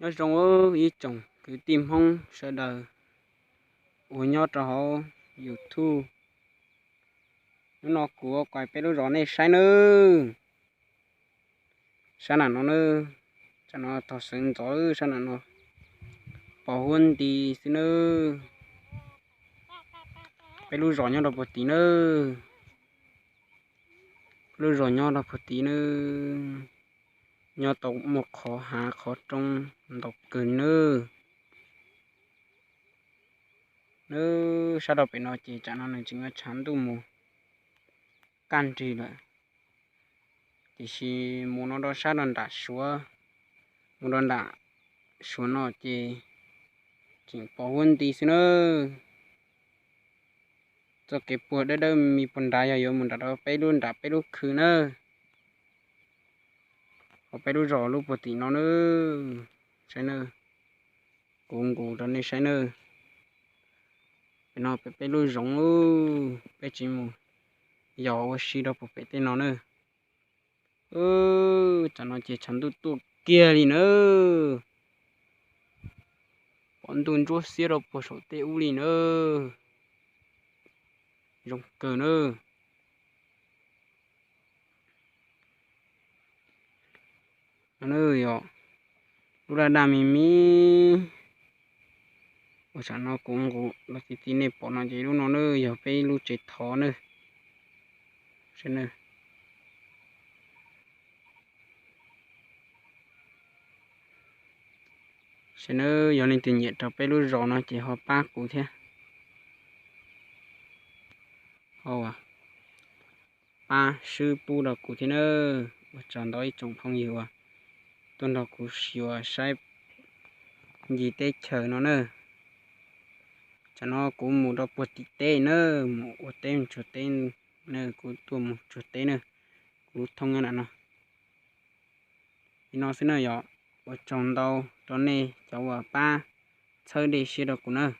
Nyob zoo ib tsoom kwv tij Hmoob sawv daws uas nyob rau hauv YouTube. Hnub no kuv ua kuv peb lub zos nej saib nawb. Sab nam no nawb, tam no tog sawv ntxov, sab nam no pos huab nti xwb nawb. Peb lub zos nyob rau puag tid nawb. Lub zos nyob rau puag tid nawb. Nyob tau muaj qhov hav qhov roob ntau kawg nawb. Nawb, sab rau pem no ces tam no nws tseem tshav ntuj mus kaj nrig lawm, tiam sis mus no rau sab rau nram Suav, mus rau nram Suav no ces tseem pos huab nti xwb nawb. Txoj kev puag dawb dawb me puag nrad yog yuav mus nram rau peb lub nram peb lub khw nawb. Ho peb lub zos lub puag tim no nawb, saib nawb, kuv nqus rau nej saib nawb. Pem no pem peb lub zoov, peb tseem mus yos ua si rau puag pem tej no nawb. Tam no ces tshav ntuj tuaj kiag li nawb. Pom ntuj ntsuab xiab rau puag saum tej ub li nawb. Zoo kawg nawb. Yog lub daj daj me me uas tam no kuv nqus los txi txiv nej pom no ces lub no nawb yog peb lub tsev thov nawb. Saib nawb, yog leej twg nyiam rau peb lub zos no ces ho pab kuv thiab. Ho pab swb pub rau kuv thiab nawb. Ua tsaug ntau ib tsoom phooj ywg uas tuaj nrog kuv xyuas saib ncig teb chaws no nawb. Tam no kuv mus rau puag tim teb nawb, mus ua teb mus tsuag teb nawb, kuv tuaj mus tsuag teb nawb, kuv lub thoob nyob nram no. Li no xwb na yom, ua tsaug ntau rau nej cov uas pab txhawb dej siab rau kuv nawb.